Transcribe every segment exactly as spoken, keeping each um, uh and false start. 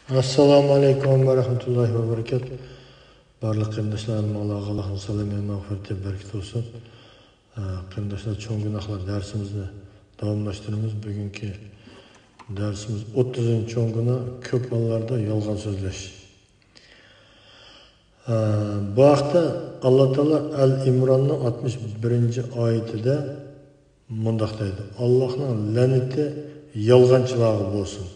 ئەسسالامۇ ئەلەيكۇم ۋە رەھمەتۇللاھى ۋە بەرىكاتۇھ. بارلىق قېرىنداشلار، ھەممىڭلارغا ئاللاھنىڭ سالامى، مەغپىرىتى، بەرىكىتى بولسۇن. ئە، قېرىنداشلار، چوڭ گۇناھلار دەرسىمىزنى داۋاملاشتۇرىمىز. بۈگۈنكى دەرسىمىز ئوتتۇزىنچى چوڭ گۇناھ، كۆپ ھاللاردا يالغان سۆزلەش. ئە، بۇ ھەقتە ئاللا تائالا ئەل ئىمراننىڭ ئاتمىش بىرىنچى ئايىتىدە مۇنداق دەيدۇ: «ئاللاھنىڭ لەنىتى يالغانچىلارغا بولسۇن»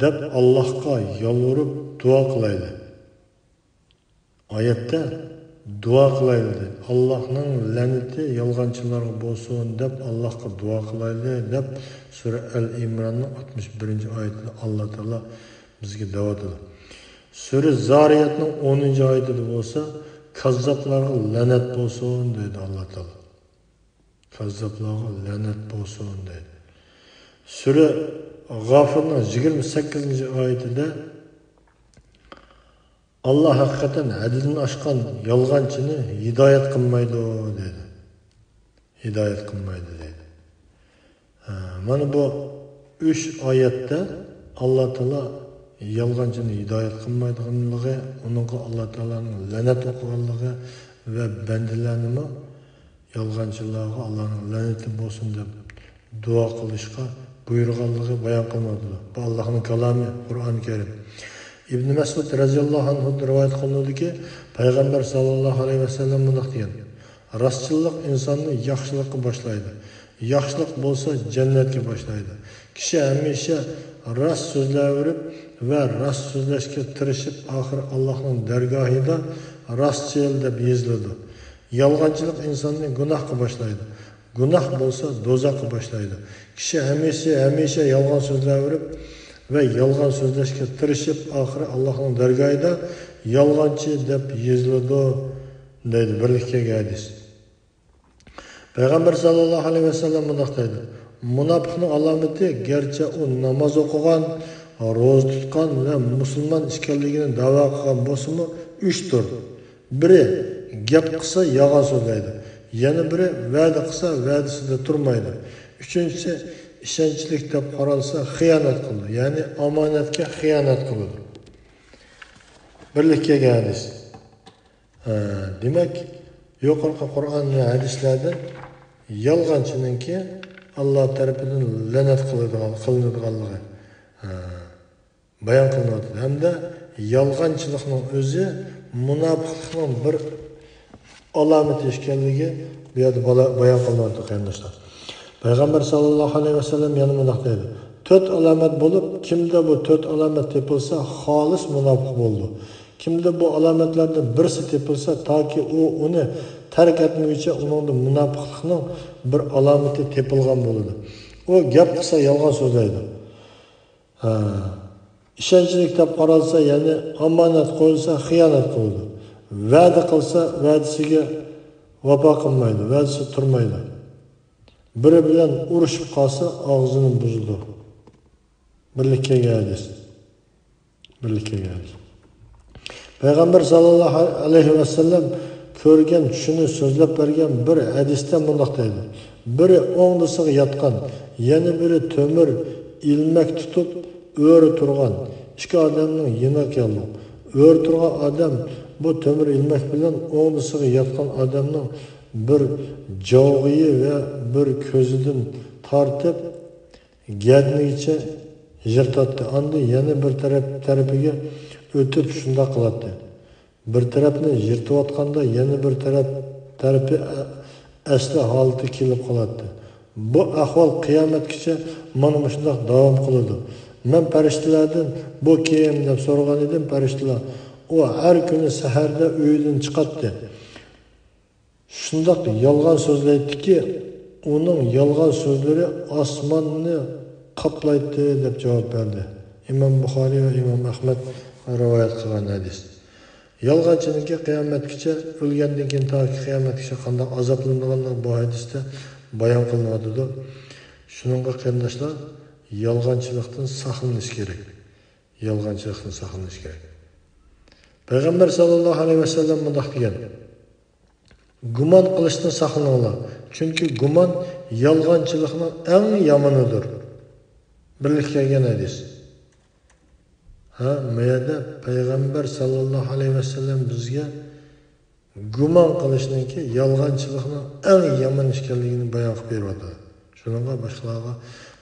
دەپ ئاللاھقا يالۋۇرۇپ دۇئا قىلايلى. ئايەتتە دۇئا قىلايلى دەيدۇ. «ئاللاھنىڭ لەنىتى يالغانچىلارغا بولسۇن» دەپ ئاللاھقا دۇئا قىلايلى دەپ سۈرە ئەل ئىمراننىڭ ئاتمىش بىرىنچى ئايىتىدە ئاللا تائالا بىزگە دەۋاتىدۇ. سۈرە زارىياتنىڭ ئونىنچى ئايىتىدە بولسا «كاززاپلارغا لەنەت بولسۇن» دەيدۇ ئاللا تائالا. «كاززاپلارغا لەنەت بولسۇن» دەيدۇ. سۈرە غافىرنىڭ يىگىرمە سەككىزىنچى ئايىتىدە «ئاللا ھەقىقەتەن ھەددىدىن ئاشقان يالغانچىنى ھىدايەت قىلمايدۇ» دەيدۇ. «ھىدايەت قىلمايدۇ» دەيدۇ. ھە، مانا بۇ ئۈچ ئايەتتە ئاللا تائالا يالغانچىنى ھىدايەت قىلمايدىغانلىقى، ئۇنىڭغا ئاللا تائالانىڭ لەنەت ئوقۇغانلىقى ۋە بەندىلەرنىمۇ يالغانچىلارغا ئاللانىڭ لەنىتى بولسۇن دەپ دۇئا قىلىشقا بۇيرۇغانلىقى بايان قىلىنىۋاتىدۇ. بۇ ئاللانىڭ كالامى، قۇرئان كەرىم. ئىبن مەسئۇد رەزىياللاھۇ ئەنھۇدىن رىۋايەت قىلىنىدۇكى، پەيغەمبەر ساللاللاھۇ ئەلەيھى ۋەسەللەم مۇنداق دېگەن: «راستچىللىق ئىنساننى ياخشىلىققا باشلايدۇ. ياخشىلىق بولسا جەننەتكە باشلايدۇ. كىشى ھەمىشە راست سۆزلەۋېرىپ ۋە راست سۆزلەشكە تىرىشىپ، ئاخىرى ئاللاھنىڭ دەرگاھىدا راستچىل دەپ يېزىلىدۇ. يالغانچىلىق ئىنساننى گۇناھقا باشلايدۇ. گۇناھ بولسا دوزاخقا باشلايدۇ. كىشى ھەمىشە، ھەمىشە يالغان سۆزلەۋېرىپ ۋە يالغان سۆزلەشكە تىرىشىپ، ئاخىرى ئاللاھنىڭ دەرگاھىدا يالغانچى دەپ يېزىلىدۇ» دەيدۇ. بىرلىككە كەلگەن ھەدىس. پەيغەمبەر ساللاللاھۇ ئەلەيھى ۋەسەللەم مۇنداق دەيدۇ: «مۇناپىقنىڭ ئالامىتى، گەرچە ئۇ ناماز ئوقۇغان، روزا تۇتقان ۋە مۇسۇلمان ئىكەنلىكىنى دەۋا قىلغان بولسىمۇ، ئۈچتۇر. بىرى، گەپ قىلسا يالغان سۆزلەيدۇ. يەنە بىرى، ۋەدە قىلسا ۋەدىسىدە تۇرمايدۇ. ئۈچىنچىسى، ئىشەنچلىك دەپ قارالسا خىيانەت قىلىدۇ، يەنى ئامانەتكە خىيانەت قىلىدۇ.» بىرلىككە كەلگەن ھەدىس. ھە، دېمەك، يۇقىرىقى قۇرئان ۋە ھەدىسلەردىن يالغانچىنىڭكى ئاللا تەرىپىدىن لەنەت قىلىدىغان، قىلىنىدىغانلىقى، ھە، بايان قىلىنىۋاتىدۇ. ھەمدە يالغانچىلىقنىڭ ئۆزى مۇناپىقلىقنىڭ بىر ئالامىتى ئىكەنلىكى بۇ يەردە بالا-، بايان قىلىنىۋاتىدۇ، قېرىنداشلار. پەيغەمبەر ساللاللاھۇ ئەلەيھى ۋەسەللەم يەنە مۇنداق دەيدۇ: «تۆت ئالامەت بولۇپ، كىمدە بۇ تۆت ئالامەت تېپىلسا، خالىس مۇناپىق بولىدۇ. كىمدە بۇ ئالامەتلەردىن بىرسى تېپىلسا، تاكى ئۇ ئۇنى تەرك ئەتمىگۈچە، ئۇنىڭدا مۇناپىقلىقنىڭ بىر ئالامىتى تېپىلغان بولىدۇ. ئۇ گەپ قىلسا، يالغان سۆزلەيدۇ. ھە. ئىشەنچلىك دەپ قارالسا، يەنى ئامانەت قويۇلسا، خىيانەت قىلىدۇ. ۋەدە قىلسا، ۋەدىسىگە ۋاپا قىلمايدۇ، ۋەدىسىدە تۇرمايدۇ. بىرى بىلەن ئۇرۇشۇپ قالسا، ئاغزىنى بۇزىدۇ.» بىرلىككە كەلگەن ھەدىس. بىرلىككە كەلگەن ھەدىس. پەيغەمبەر ساللاللاھۇ ئەلەيھى ۋەسەللەم كۆرگەن چۈشىنى سۆزلەپ بەرگەن بىر ھەدىستە مۇنداق دەيدۇ: «بىرى ئوڭدىسىغا ياتقان، يەنە بىرى تۆمۈر ئىلمەك تۇتۇپ ئۆرە تۇرغان ئىككى ئادەمنىڭ يېنىغا كەلدۇق. ئۆرە تۇرغان ئادەم بۇ تۆمۈر ئىلمەك بىلەن ئوڭدىسىغا ياتقان ئادەمنىڭ بىر جاۋغىيى ۋە بىر كۆزىدىن تارتىپ گەدىنىگىچە يىرتاتتى. ئاندىن يەنە بىر تەرەپ، تەرىپىگە ئۆتۈپ شۇنداق قىلاتتى. بىر تەرەپنى يىرتىۋاتقاندا يەنە بىر تەرەپ، تەرىپى ئە-، ئەسلى ھالىتىگە كېلىپ قالاتتى. بۇ ئەھۋال قىيامەتكىچە مانا مۇشۇنداق داۋام قىلىدۇ. مەن پەرىشتىلەردىن، بۇ كىم؟» دەپ سورىغان ئىدىم. پەرىشتىلەر، ئۇ ھەر كۈنى سەھەردە ئۆيىدىن چىقاتتى. شۇنداق يالغان سۆزلەيتتىكى، ئۇنىڭ يالغان سۆزلىرى ئاسماننى قاپلايتتى، دەپ جاۋاب بەردى. ئىمام بۇخارىي ۋە ئىمام ئەھمەد رىۋايەت قىلغان ھەدىس. يالغانچىنىڭكى قىيامەتكىچە، ئۆلگەندىن كېيىن تاكى قىيامەتكىچە قانداق ئازابلىنىدىغانلىقى بۇ ھەدىستە بايان قىلىنىۋاتىدۇ. شۇنىڭغا قېرىنداشلار، يالغانچىلىقتىن ساقلىنىش كېرەك. يالغانچىلىقتىن ساقلىنىش كېرەك. پەيغەمبەر ساللاللاھۇ ئەلەيھى ۋەسەللەم مۇنداق دېگەن: «گۇمان قىلىشتىن ساقلىنىڭلار، چۈنكى گۇمان يالغانچىلىقنىڭ ئەڭ يامىنىدۇر.» بىرلىككە كەلگەن ھەدىس. ھە، ما يەردە پەيغەمبەر ساللاللاھۇ ئەلەيھى ۋەسەللەم بىزگە گۇمان قىلىشنىڭكى يالغانچىلىقنىڭ ئەڭ يامان ئىكەنلىكىنى بايان قىلىپ بېرىۋاتىدۇ. شۇنىڭغا باشقىلارغا،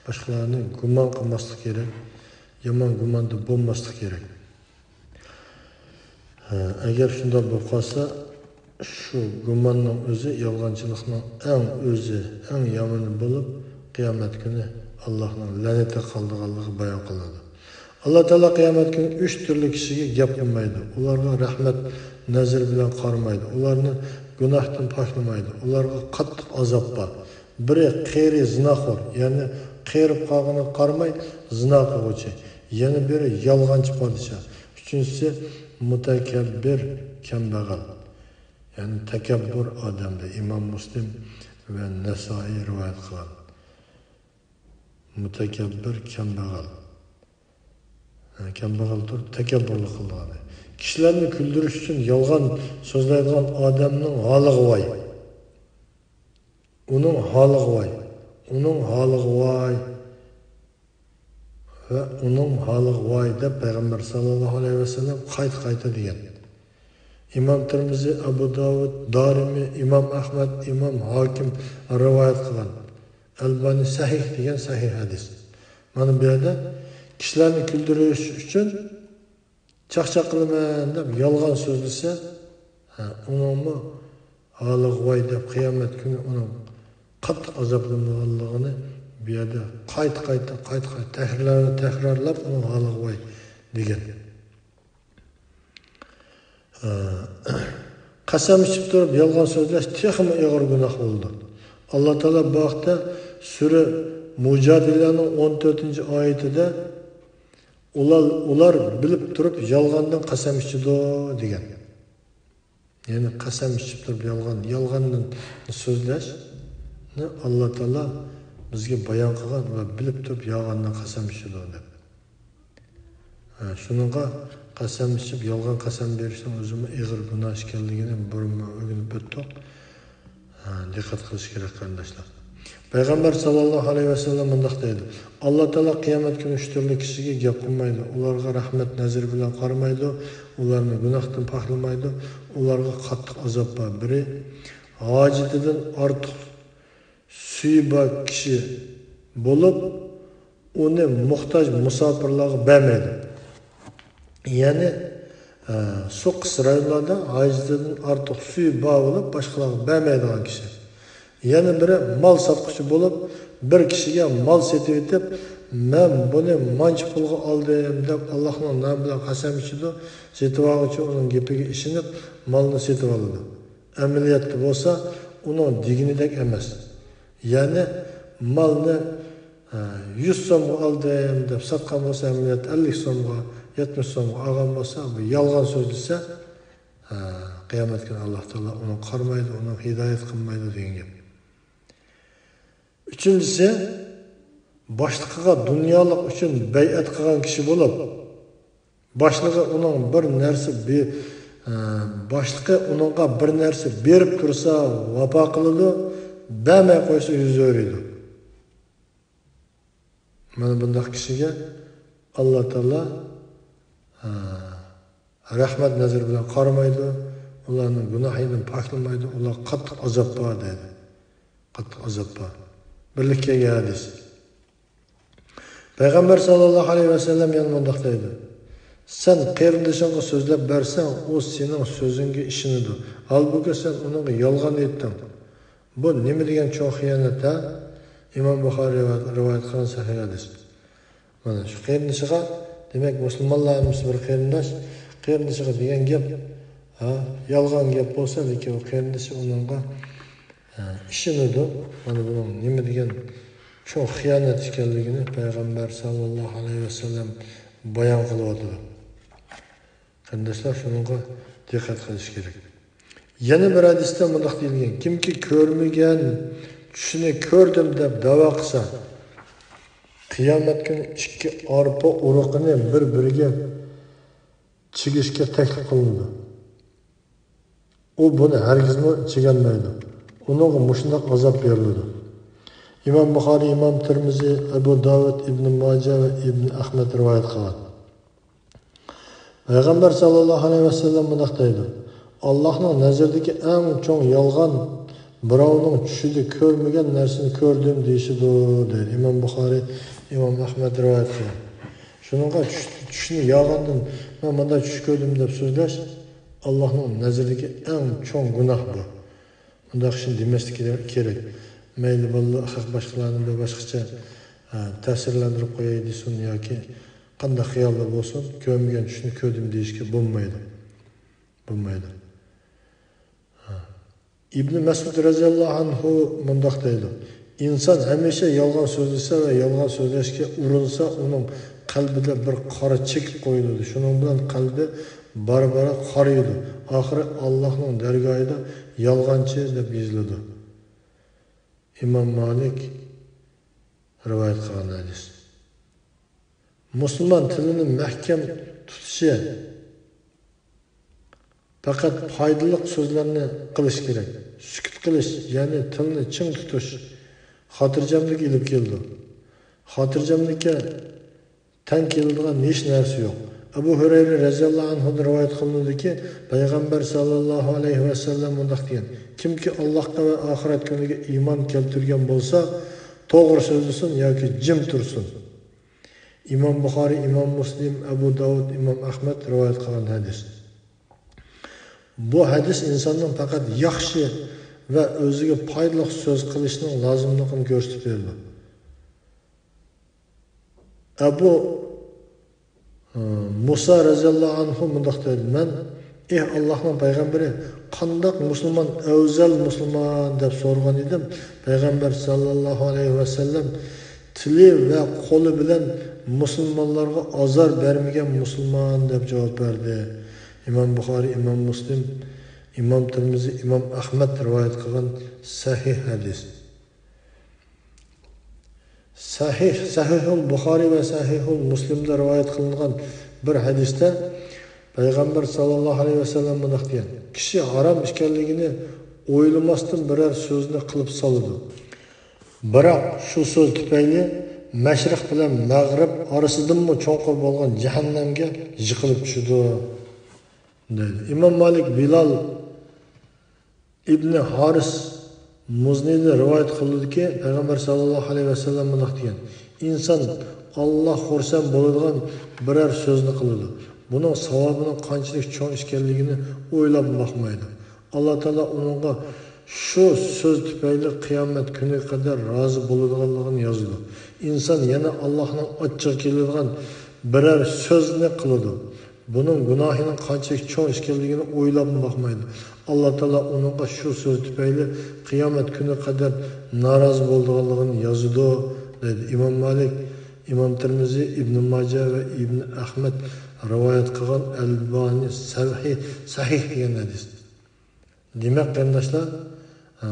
باشقىلارنى گۇمان قىلماسلىق كېرەك، يامان گۇماندا بولماسلىق كېرەك. ھە، ئەگەر شۇنداق بولۇپ قالسا، شۇ گۇماننىڭ ئۆزى يالغانچىلىقنىڭ ئەڭ ئۆزى، ئەڭ يامىنى بولۇپ، قىيامەت كۈنى ئاللاھنىڭ لەنىتىگە قالىدىغانلىقى بايان قىلىنىدۇ. ئاللا تائالا قىيامەت كۈنى ئۈچ تۈرلۈك كىشىگە گەپ قىلمايدۇ. ئۇلارغا رەھمەت نەزىرى بىلەن قارىمايدۇ. ئۇلارنى گۇناھتىن پاكلىمايدۇ. ئۇلارغا قاتتىق ئازاب بار. بىرى قېرى زىناخور، يەنى قېرىپ قالغىنىغا قارىماي زىنا قىلغۇچى. يەنە بىرى يالغانچى پادىشاھ. ئۈچىنچىسى مۇتەكەببىر كەمبەغەل. يەنى تەكەببۇر ئادەمدە. ئىمام مۇسلىم ۋە نەسائىي رىۋايەت قىلغان. مۇتەكەببىر كەمبەغەل. ھە، كەمبەغەل تۇرۇپ تەكەببۇرلۇق قىلىدىغان. كىشىلەرنى كۈلدۈرۈش ئۈچۈن يالغان سۆزلەيدىغان ئادەمنىڭ ھالىغا ۋاي. ئۇنىڭ ھالىغا ۋاي. ئۇنىڭ ھالىغا ۋاي. ۋە ئۇنىڭ ھالىغا ۋاي دەپ پەيغەمبەر ساللاللاھۇ ئەلەيھى ۋەسەللەم قايتا-قايتا دېگەن. ئىمام تىرمىزى، ئەبۇ داۋۇد، دارىمى، ئىمام ئەھمەد، ئىمام ھاكىم رىۋايەت قىلغان. ئەلبانى سەھىھ دېگەن سەھىھ ھەدىس. مانا بۇ يەردە كىشىلەرنى كۈلدۈرۈش ئۈچۈن چاقچاق قىلىمەن دەپ يالغان سۆزلىسە، ھە، ئۇنىڭمۇ ھالىغا ۋاي دەپ قىيامەت كۈنى ئۇنىڭ قاتتىق ئازابلىنىدىغانلىقىنى بۇ يەردە قايتا-قايتا، قايتا-قايتا تەكرار-، تەكرارلاپ ئۇنىڭ ھالىغا ۋاي دېگەن. ھە، قەسەم ئىچىپ تۇرۇپ يالغان سۆزلەش تېخىمۇ ئېغىر گۇناھ بولىدۇ. ئاللا تائالا بۇ ھەقتە سۈرە مۇجادىلەنىڭ ئون تۆتىنچى ئايىتىدە، ئۇلار، ئۇلار بىلىپ تۇرۇپ يالغاندىن قەسەم ئىچىدۇ دېگەن. يەنى قەسەم ئىچىپ تۇرۇپ يالغان، يالغاندىن سۆزلەشنى ئاللا تائالا بىزگە بايان قىلغان ۋە بىلىپ تۇرۇپ يالغاندىن قەسەم ئىچىدۇ دەپ. ھە، شۇنىڭغا قەسەم ئىچىپ يالغان قەسەم بېرىشنىڭ ئۆزىمۇ ئېغىر گۇناھ ئىكەنلىكىنى بۇرۇنمۇ ئۆگىنىپ ئۆتتۇق. ھە، دىققەت قىلىش كېرەك، قېرىنداشلار. پەيغەمبەر ساللاللاھۇ ئەلەيھى ۋەسەللەم مۇنداق دەيدۇ: ئاللا تائالا قىيامەت كۈنى ئۈچ تۈرلۈك كىشىگە گەپ قىلمايدۇ. ئۇلارغا رەھمەت نەزىرى بىلەن قارىمايدۇ. ئۇلارنى گۇناھتىن پاكلىمايدۇ. ئۇلارغا قاتتىق ئازاب بار. بىرى، ھاجىتىدىن ئارتۇق سۈيى بار كىشى بولۇپ، ئۇنى موھتاج مۇساپىرلارغا بەرمەيدۇ. يەنى، ئە، سۇ قىس رايونلاردا ھاجىتىدىن ئارتۇق سۈيى بار بولۇپ، باشقىلارغا بەرمەيدىغان كىشى. يەنە بىرى مال ساتقۇچى بولۇپ، بىر كىشىگە مال سېتىۋېتىپ، «مەن بۇنى مانچە پۇلغا ئالدىم» دەپ، ئاللاھنىڭ نامى بىلەن قەسەم ئىچىدۇ. سېتىۋالغۇچى ئۇنىڭ گېپىگە ئىشىنىپ، مالنى سېتىۋالىدۇ. ئەمەلىيەتتە بولسا ئۇنىڭ دېگىنىدەك ئەمەس. يەنى مالنى، ئە، يۈز سومغا ئالدىم دەپ ساتقان بولسا، ئەمەلىيەتتە ئەللىك سومغا، يەتمىش سومغا ئالغان بولسا، بۇ يالغان سۆزلىسە، ئە، قىيامەت كۈنى ئاللاھ تائالا ئۇنى قارىمايدۇ، ئۇنى ھىدايەت قىلمايدۇ دېگەن گەپ. ئۈچىنچىسى، باشلىقىغا دۇنيالىق ئۈچۈن بەيئەت قىلغان كىشى بولۇپ، باشلىقى ئۇنىڭ بىر نەرسە بې-، ئە، باشلىقى ئۇنىڭغا بىر نەرسە بېرىپ تۇرسا ۋاپا قىلىدۇ، بەرمەي قويسا يۈز ئۆرۈيدۇ. مانا بۇنداق كىشىگە ئاللاھ تائالا، ئە، رەھمەت نەزىرى بىلەن قارىمايدۇ، ئۇلارنىڭ گۇناھىدىن پاكلىمايدۇ، ئۇلارغا قاتتىق ئازاب بار دەيدۇ. قاتتىق ئازاب بار. بىرلىككە كەلگەن ھەدىس. پەيغەمبەر ساللاللاھۇ ئەلەيھى ۋەسەللەم يەنە مۇنداق دەيدۇ: سەن قېرىندىشىڭغا سۆزلەپ بەرسەڭ، ئۇ سېنىڭ سۆزۈڭگە ئىشىنىدۇ. ھالبۇكى، سەن ئۇنىڭغا يالغان ئېيتتىڭ. بۇ نېمە دېگەن چوڭ خىيانەت، ھە؟ ئىمام بۇخارىي رىۋايەت، رىۋايەت قىلغان سەھىھ ھەدىس. مانا شۇ قېرىندىشىغا، دېمەك، مۇسۇلمانلار ھەممىسى بىر قېرىنداش، قېرىندىشىغا دېگەن گەپ، ھە، يالغان گەپ بولسا، لېكىن ئۇ قېرىندىشى ئۇنىڭغا، ھە، ئىشىنىدۇ. مانا بۇنىڭ نېمە دېگەن چوڭ خىيانەت ئىكەنلىكىنى پەيغەمبەر ساللاللاھۇ ئەلەيھى ۋەسەللەم بايان قىلىۋاتىدۇ. قېرىنداشلار، شۇنىڭغا دىققەت قىلىش كېرەك. يەنە بىر ھەدىستە مۇنداق دېيىلگەن: كىمكى كۆرمىگەن چۈشنى كۆردۈم دەپ دەۋا قىلسا، قىيامەت كۈنى ئىككى ئارپا ئۇرۇقىنى بىر-بىرىگە چىگىشكە تەكلىپ قىلىنىدۇ. ئۇ بۇنى ھەرگىزمۇ چىگەلمەيدۇ. ئۇنىڭغا مۇشۇنداق ئازاب بېرىلىدۇ. ئىمام بۇخارىي، ئىمام تىرمىزى، ئەبۇ داۋۇد، ئىبنى ماجە ۋە ئىبنى ئەھمەد رىۋايەت قىلغان. پەيغەمبەر ساللاللاھۇ ئەلەيھى ۋەسەللەم مۇنداق دەيدۇ: «ئاللاھنىڭ نەزىرىدىكى ئەڭ چوڭ يالغان بىراۋنىڭ چۈشىدە كۆرمىگەن نەرسىنى كۆردۈم دېيىشىدۇ» دەيدۇ. ئىمام بۇخارىي، ئىمام ئەھمەد رىۋايەت قىلغان. شۇنىڭغا چۈش، چۈشنى يالغاندىن، «مەن مۇنداق چۈش كۆردۈم» دەپ سۆزلەش ئاللاھنىڭ نەزىرىدىكى ئەڭ چوڭ گۇناھ بۇ. مۇنداق ئىشنى دېمەسلىك كېرەك. مەيلى بالىلار خەق باشقىلارنى بىر باشقىچە، ھە، تەسىرلەندۈرۈپ قوياي دېسۇن ياكى قانداق خىيالدا بولسۇن، كۆرمىگەن چۈشنى كۆردۈم دېيىشكە بولمايدۇ. بولمايدۇ. ھە. ئىبنى مەسئۇد رەزىياللاھۇ ئەنھۇ مۇنداق دەيدۇ: «ئىنسان ھەمىشە يالغان سۆزلىسە ۋە يالغان سۆزلەشكە ئۇرۇنسا، ئۇنىڭ قەلبىدە بىر قارا چېكىپ قويۇلىدۇ. شۇنىڭ بىلەن قەلبى بارا-بارا قارىيىدۇ. ئاخىرى ئاللاھنىڭ دەرگاھىدا يالغانچى دەپ يېزىلىدۇ.» ئىمام مالىك رىۋايەت قىلغان ھەدىس. مۇسۇلمان تىلىنى مەھكەم تۇتۇشى، پەقەت پايدىلىق سۆزلەرنى قىلىش كېرەك. سۈكۈت قىلىش، يەنى تىلنى چىڭ تۇتۇش، خاتىرجەملىك ئېلىپ كېلىدۇ. خاتىرجەملىككە تەڭ كېلىدىغان ھېچ نەرسە يوق. ئەبۇ ھۇرەيرە رەزىياللاھۇ ئەنھۇدىن رىۋايەت قىلىنىدۇكى، پەيغەمبەر ساللاللاھۇ ئەلەيھى ۋەسەللەم مۇنداق دېگەن: «كىمكى ئاللاھقا ۋە ئاخىرەت كۈنىگە ئىمان كەلتۈرگەن بولسا، توغرا سۆزلىسۇن ياكى جىم تۇرسۇن.» ئىمام بۇخارىي، ئىمام مۇسلىم، ئەبۇ داۋۇد، ئىمام ئەھمەد رىۋايەت قىلغان ھەدىس. بۇ ھەدىس ئىنساننىڭ پەقەت ياخشى ۋە ئۆزىگە پايدىلىق سۆز قىلىشنىڭ لازىملىقىنى كۆرسىتىپ بېرىدۇ. ئەبۇ، ئى، مۇسا رەزىياللاھۇ ئەنھۇ مۇنداق دەيدۇ: «مەن، ئېھ ئاللاھنىڭ پەيغەمبىرى، قانداق مۇسۇلمان ئەۋزەل مۇسۇلمان دەپ سورىغان ئىدىم. پەيغەمبەر ساللاللاھۇ ئەلەيھى ۋەسەللەم تىلى ۋە قولى بىلەن مۇسۇلمانلارغا ئازار بەرمىگەن مۇسۇلمان دەپ جاۋاب بەردى.» ئىمام بۇخارىي، ئىمام مۇسلىم، ئىمام تىرمىزى، ئىمام ئەھمەد رىۋايەت قىلغان سەھىھ ھەدىس. سەھىھ، سەھىھۇل بۇخارىي ۋە سەھىھۇل مۇسلىمدا رىۋايەت قىلىنغان بىر ھەدىستە پەيغەمبەر ساللاللاھۇ ئەلەيھى ۋەسەللەم مۇنداق دېگەن: «كىشى ھارام ئىكەنلىكىنى ئويلىماستىن بىرەر سۆزنى قىلىپ سالىدۇ. بىراق شۇ سۆز تۈپەيلى مەشرىق بىلەن مەغرىب ئارىسىدىنمۇ چوڭقۇر بولغان جەھەننەمگە يىقىلىپ چۈشىدۇ» دەيدۇ. ئىمام مالىك بىلال ئىبنى ھارىس مۇزنىدىن رىۋايەت قىلدىكى، پەيغەمبەر ساللاللاھۇ ئەلەيھى ۋەسەللەم مۇنداق دېگەن: «ئىنسان ئاللا خۇرسەن بولىدىغان بىرەر سۆزنى قىلىدۇ. بۇنىڭ ساۋابىنىڭ قانچىلىك چوڭ ئىكەنلىكىنى ئويلاپمۇ باقمايدۇ. ئاللا تائالا ئۇنىڭغا شۇ سۆز تۈپەيلى قىيامەت كۈنىگە قەدەر رازى بولىدىغانلىقىنى يازىدۇ. ئىنسان يەنە ئاللاھنىڭ ئاچچىقى كېلىدىغان بىرەر سۆزنى قىلىدۇ. بۇنىڭ گۇناھىنىڭ قانچىلىك چوڭ ئىكەنلىكىنى ئويلاپمۇ باقمايدۇ. ئاللا تائالا ئۇنىڭغا شۇ سۆز تۈپەيلى قىيامەت كۈنى قەدەر نارازى بولىدىغانلىقىنى يازىدۇ» دەيدۇ. ئىمام مالىك، ئىمام تىرمىزى، ئىبنى ماجە ۋە ئىبنى ئەھمەد رىۋايەت قىلغان، ئەلبانى سەھىھ، سەھىھ دېگەن ھەدىس. دېمەك، قېرىنداشلار، ئە،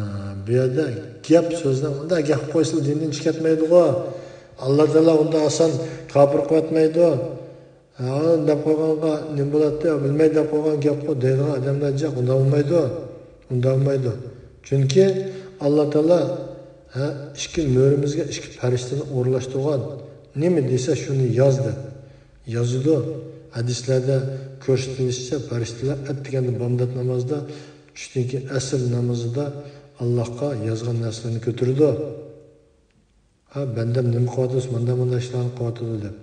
بۇ يەردە گەپ سۆزنى، ئۇنداق گەپ قويسىلا دىندىن چىقىۋەتمەيدىغۇ. ئاللا تائالا ئۇنداق ئاسان كاپىر قىلىۋەتمەيدۇ. ھە، ئۇنى دەپ قويغانغا نېمە بولاتتى؟ بىلمەي دەپ قويغان گەپقۇ دەيدىغان ئادەملەر جىق، ئۇنداق بولمايدۇ. ئۇنداق بولمايدۇ. چۈنكى ئاللا تائالا، ھە، ئىككى مۈرىمىزگە ئىككى پەرىشتىنى ئورۇنلاشتۇرغان. نېمە دېسە شۇنى ياز دەپ يازىدۇ. ھەدىسلەردە كۆرسىتىلىشىچە، پەرىشتىلەر ئەتىگەندە بامدات نامازدا، چۈشتىن كېيىن ئەسىر نامىزىدا ئاللاھقا يازغان نەرسىلىرىنى كۆتۈرىدۇ. ھە، بەندەم نېمە قىلىۋاتىدۇ، مۇنداق، مۇنداق ئىشلارنى قىلىۋاتىدۇ دەپ.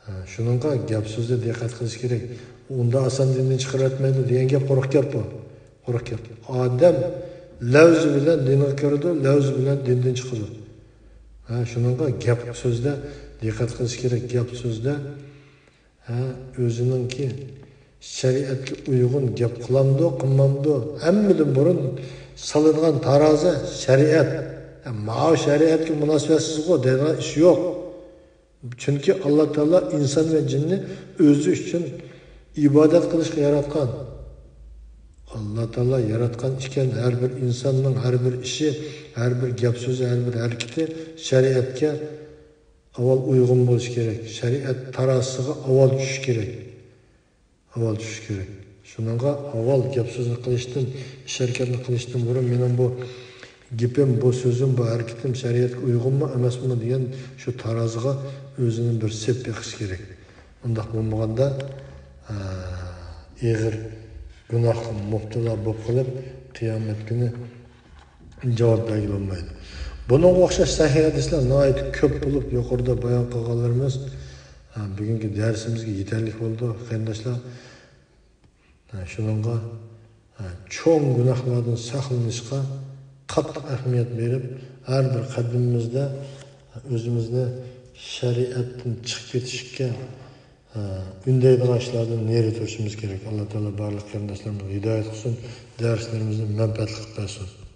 ھە، شۇنىڭغا گەپ سۆزدە دىققەت قىلىش كېرەك. ئۇنداق ئاسان دىندىن چىقىرىۋەتمەيدۇ دېگەن گەپ قۇرۇق گەپ بۇ. قۇرۇق گەپ. ئادەم لەۋزى بىلەن دىنغا كىرىدۇ، لەۋزى بىلەن دىندىن چىقىدۇ. ھە، شۇنىڭغا گەپ سۆزدە دىققەت قىلىش كېرەك. گەپ سۆزدە، ھە، ئۆزىنىڭكى شەرىئەتكە ئۇيغۇن گەپ قىلامدۇ، قىلمامدۇ؟ ھەممىدىن بۇرۇن سالىدىغان تارازى شەرىئەت. ھە، ماۋۇ شەرىئەتكە مۇناسىۋەتسىزغۇ دەيدىغان ئىش يوق. چۈنكى ئاللا تائالا ئىنسان ۋە جىننى ئۆزى ئۈچۈن ئىبادەت قىلىشقا ياراتقان. ئاللا تائالا ياراتقان ئىكەن، ھەر بىر ئىنساننىڭ ھەر بىر ئىشى، ھەر بىر گەپ سۆزى، ھەر بىر ھەرىكىتى شەرىئەتكە ئاۋۋال ئۇيغۇن بولۇشى كېرەك. شەرىئەت تارازىسىغا ئاۋۋال چۈشۈشى كېرەك. ئاۋۋال چۈشۈش كېرەك. شۇنىڭغا ئاۋۋال گەپ سۆزنى قىلىشتىن، ئىش ھەرىكەتنى قىلىشتىن بۇرۇن مېنىڭ بۇ گېپىم، بۇ سۆزۈم، بۇ ھەرىكىتىم شەرىئەتكە ئۇيغۇنمۇ، ئەمەسمۇ دېگەن شۇ تارازىغا ئۆزىنى بىر سېپ بېقىش كېرەك. ئۇنداق بولمىغاندا، ئېغىر گۇناھقا مۇپتىلا بولۇپ قېلىپ، قىيامەت كۈنى جاۋاب بەرگىلى بولمايدۇ. بۇنىڭغا ئوخشاش سەھىھ ھەدىسلەر ناھايىتى كۆپ بولۇپ، يۇقىرىدا بايان قىلغانلىرىمىز بۈگۈنكى دەرسىمىزگە يېتەرلىك بولىدۇ، قېرىنداشلار. شۇنىڭغا چوڭ گۇناھلاردىن ساقلىنىشقا قاتتىق ئەھمىيەت بېرىپ، ھەر بىر قەدىمىمىزدە ئۆزىمىزنى شەرىئەتتىن چىقىپ كېتىشكە ئۈندەيدىغان ئىشلاردىن نېرى تۇرۇشىمىز كېرەك. ئاللا تائالا بارلىق قېرىنداشلىرىمىزغا ھىدايەت قىلسۇن، دەرسلىرىمىزنى مەنپەئەتلىك قىلىپ بەرسۇن.